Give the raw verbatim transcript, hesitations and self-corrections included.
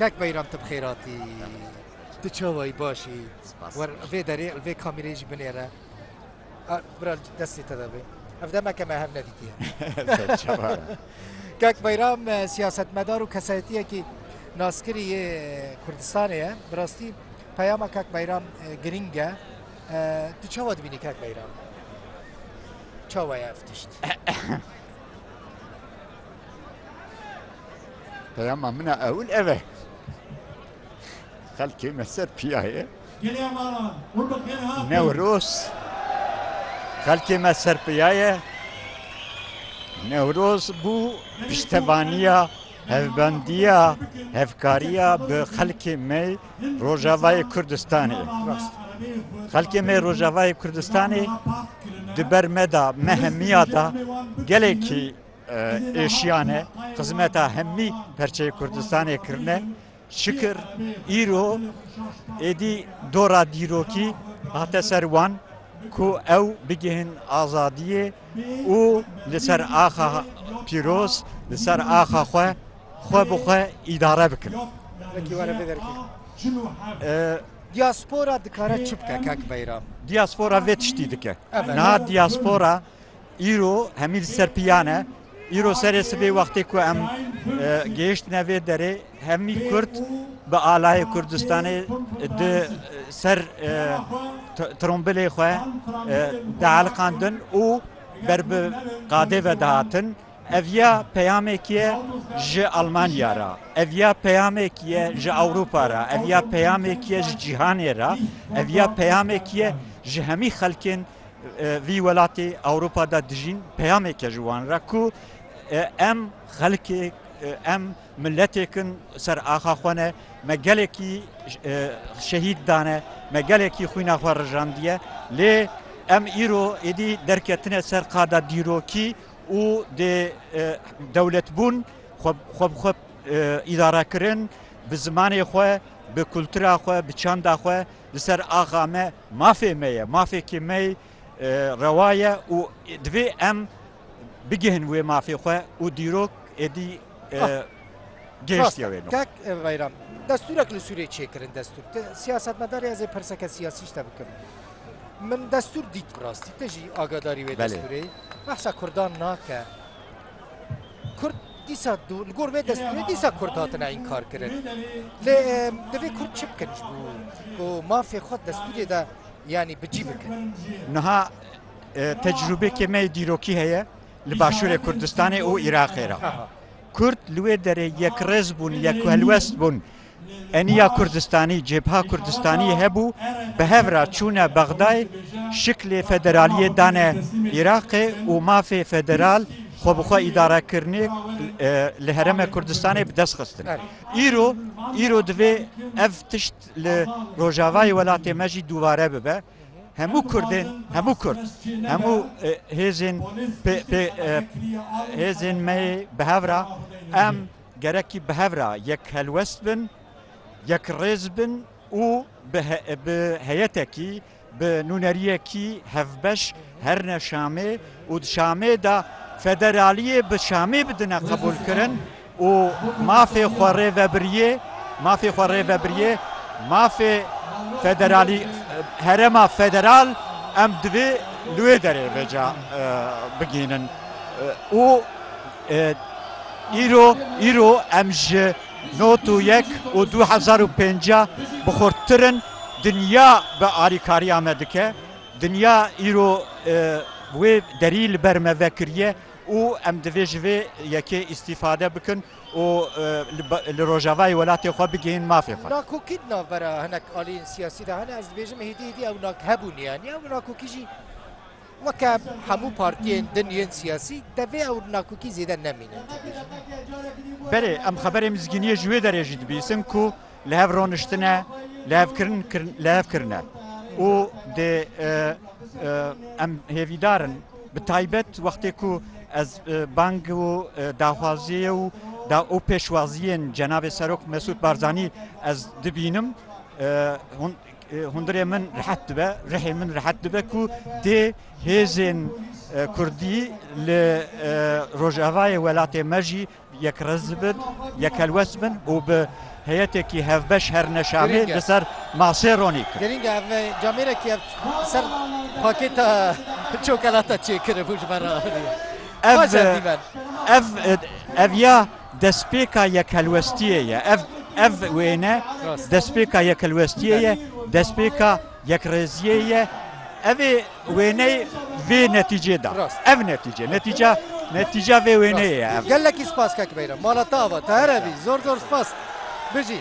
Kek Beyram, tu bi xêr hatî. Tu çawa yî, baş î? Spas. Wer vê derê, vê kamîrê jî binêre. A, bira, destê te de bê. Ev demeke me hev nedîtiye. Ser çava. Kek Beyram, e, siyasetmedar û kesayetiyekî naskirî yê Kurdistanê ye. Bi rastî peyama Kek Beyram, e, girîng e. E, tu çawa dibînî Kek Beyram? Çawa ye ev tişt? Peyama min a ewil ev e. Xelkê me ser piya ye. Newroz. Xelkê me ser piya ye. Newroz bû piştevaniya, hevbendiya, hevkariya bi xelkê me Rojavayê Kurdistanê. Xelkê me Rojavayê Kurdistanê di ber me de, me hemiya de gelekî, e, êşiyane, xizmeta hemî perçeyê Kurdistanê kirine. Şikir, îro êdî dora dîrokî hate ser wan ku ew bigihin azadiyê û li ser axa pîroz, li ser axa xwe, xwe bi xwe îdare bikin. Wekî were vê derkê. E, Diaspora dikare çi bike, Kek Beyram? Diaspora vê tiştî dike. Evet. Niha diaspora îro hemî li ser piyan e. Îro serê sibê wextê ku em, e, gehiştine vê derê, hemî Kurd bi alayê Kurdistanê di ser, e, t-, trombilê xwe, e, dialiqandin û ber bi qadê ve dihatin. Ev ya peyamekî ye ji Almanya re, ev ya peyamekî ye ji Ewropa re, ev ya peyamekî ye ji cîhanê re, ev ya peyamekî ye ji hemî xelkên, e, vî welatê Ewropa de dijîn, peyameke ji wan re ku, e, em xelkê, e, em miletêk in ser axa xwe ne, me gelekî, e, şehîd dane, me gelekî xwîna xwe rijandiye, lê em îro êdî derketine ser qada dîrokî û dê, e, dewletbûn xwe, xwe bi xwe, e, îdare kirin, bi zimanê xwe, bi kultura xwe, bi çanda xwe li ser axa me, mafê me ye, mafêkê me, e, rewa ye û divê em bigihin wê mafê xwe û dîrok êdî, e, Ah. Gehiştiye Rast e. Wê nokta. Kek, e, Beyram, destûrek li Sûriyê çêkirin destûr. Ti siyasetmedarê, ez ê pirseke siyasî ji te bikim. Min destûr dît bi rastî. Te jî agadarî wê Belê. Destûrê. Behsa Kurdan nake. Kurd dîsa du-, li gor vê destûrê dîsa Kurd hatine înkar kirin. Lê, e, divê Kurd çi bikin ji bo ku mafê xwe destûrê de, yanî bi cî bikin? Niha, e, tecrûbekê me yê dîrokî heye li Başûrê Kurdistanê û Iraqê re. Aha. Kurd li wê derê yekrêz bûn, yekhelwest bûn. Eniya Kurdistanî, Cebha Kurdistanî hebû, bi hev re çûne Bexdayê, şiklê federaliyê dane Iraqê û mafê federal xwe bi xwe îdarekirinê, e, li Herêma Kurdistanê bi dest xistin. Evet. Îro, îro divê ev tişt li rojavayê welatê me jî dubare bibe. Hemû Kurdên, hemû Kurd, hemû, e, hêzên pê, pê, e, hêzên me yê bi hev re, em gerekî bi hev re yekhelwest bin, yekrêz bin û bi he-, bi heyetekî, bi nûneriyekî hevbeş herine Şamê û di Şamê de federaliyê bi Şamê bidine qebûlkirin û mafê xwe rêvebiriyê, mafê xwe rêvebiriyê, mafê federalî, herêma federal em divê li wê derê vêca, e, bigihînin. E, û, e, îro, îro em ji nod û yek û du hezar û pêncî bi xurttir in. Dinya bi alîkariya me dike. Dinya îro, e, wê derî li ber me vekiriye û em divê ji vê yekê îstîfade bikin û, e, li ba-, li rojavayê welatê xwe bigihîn mafê xwe. Nakokî di navbera hinek aliyên siyasî de hene, ez dibêjim hêdî hêdî ew nak hebûn, yanî ew nakokî jî weke hemû partiyên din yên siyasî devê ew nakokî zêde nemîne. Belê, em xeberê mizgîniyê ji wê derê jî dibîsin ku li hev roniştine, li hev kirin, kirin, li hev kirine. Û dê, e, e, em hêvîdar in. Bi taybet wextê ku ez, e, bang û, e, daxwaziyê û da û pêşwaziyên Cenabê Serok Mesûd Barzanî ez dibînim, e, hûn, e, hundirê min rehet dibe, rihê min rehet dibe ku dê hêzên, e, Kurdî li, e, rojavayê welatê me jî yekrêz bin, yekhelwest bin û bi Heyetekî hevbeş her neşamê Girîng e. li ser masê ronî kir. Girîng e, ev camêrekî ev ser pakêta çokolata çêkiribû ji me re. Ev, Baş ev dîmen. ev, ev ya destpêka yekhelwestiyê ye. Ev, ev wêne Rast. destpêka yekhelwestiyê ye, destpêka yekrêziyê ye. Ev ê wêney vê netîcê da. Rast. Ev netîce. Netîca, netîca vê wêneyê ye ev. Gelekî spas kek Beyram. Mala te ava. Te here bî. Zor zor spas. Bijî.